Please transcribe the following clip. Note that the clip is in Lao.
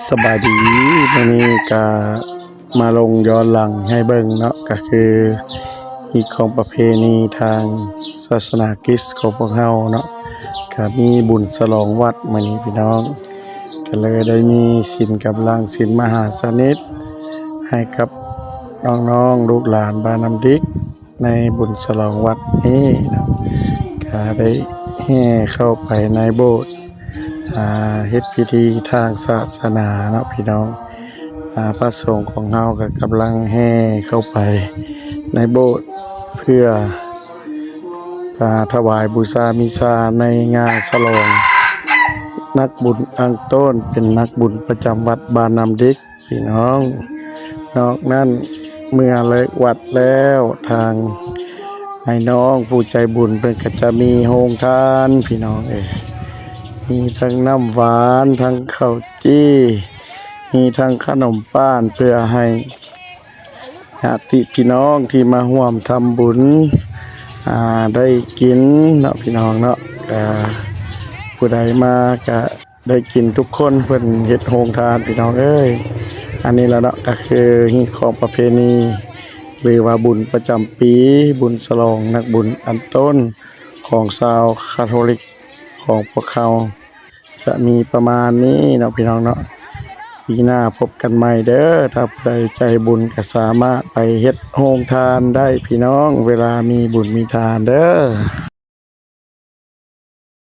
ສະບາຍດີ ມື້ນີ້ກະມາລົງຍ້ອນຫຼັງໃຫ້ເບິ່ງເນາະ ກະຄືຮີດຄອງປະເພນີທາງສາສະໜາຄຣິສຂອງພວກເຮົາເນາະ ກະມີບຸນສະຫຼອງວັດມື້ນີ້ພີ່ນ້ອງ ກະເລີຍໄດ້ມີສິນກຳລັງສິນມະຫາຊະນິດ ໃຫ້ກັບນ້ອງໆ ລູກຫຼານບ້ານນ້ຳດິກ ໃນບຸນສະຫຼອງວັດນີ້ເນາະ ກະໄດ້ແຫ່ເຂົ້າໄປໃນໂບດ ອ່າ ເຮັດພິທີທາງສາສະໜາເນາະພີ່ນ້ອງ ອ່າ ພະສົງຂອງເຮົາກະກຳລັງແຫ່ເຂົ້າໄປໃນໂບດ ເພື່ອ ອ່າ ຖວາຍບູຊາມິຊາໃນງານສະຫຼອງນັກບຸນອັງໂຕນ ເປັນນັກບຸນປະຈຳວັດບ້ານນ້ຳດິກ ພີ່ນ້ອງ. ນອກນັ້ນເມື່ອເລີກວັດແລ້ວ ທາງອ້າຍນ້ອງຜູ້ໃຈບຸນເພິ່ນກະຈະມີໂຮງທານພີ່ນ້ອງເອີຍ ມີທັງນ້ຳຫວານ ທັງເຂົ້າຈີ່ ມີທັງຂະໜົມປ້ານ ເພື່ອໃຫ້ຍາດຕິພີ່ນ້ອງທີ່ມາຮ່ວມທຳບຸນ ອ່າ ໄດ້ກິນເນາະພີ່ນ້ອງເນາະ ກະຜູ້ໃດມາກະ ໄດ້ກິນທຸກຄົນ ເພິ່ນເຮັດໂຮງທານພີ່ນ້ອງເອີຍ. ອັນນີ້ລະເນາະ ກະຄືຮີດຄອງປະເພນີ ຫຼືວ່າບຸນປະຈຳປີ ບຸນສະຫຼອງນັກບຸນອັນໂຕນຂອງຊາວຄາໂທລິກຂອງພວກເຮົາ ຈະມີປະມານນີ້ເນາະພີ່ນ້ອງເນາະ. ປີໜ້າພົບກັນໃໝ່ເດີ ຖ້າຜູ້ໃດໃຈບຸນກະສາມາດໄປເຮັດໂຮງທານໄດ້ພີ່ນ້ອງ ເວລາມີບຸນມີທານເດີ.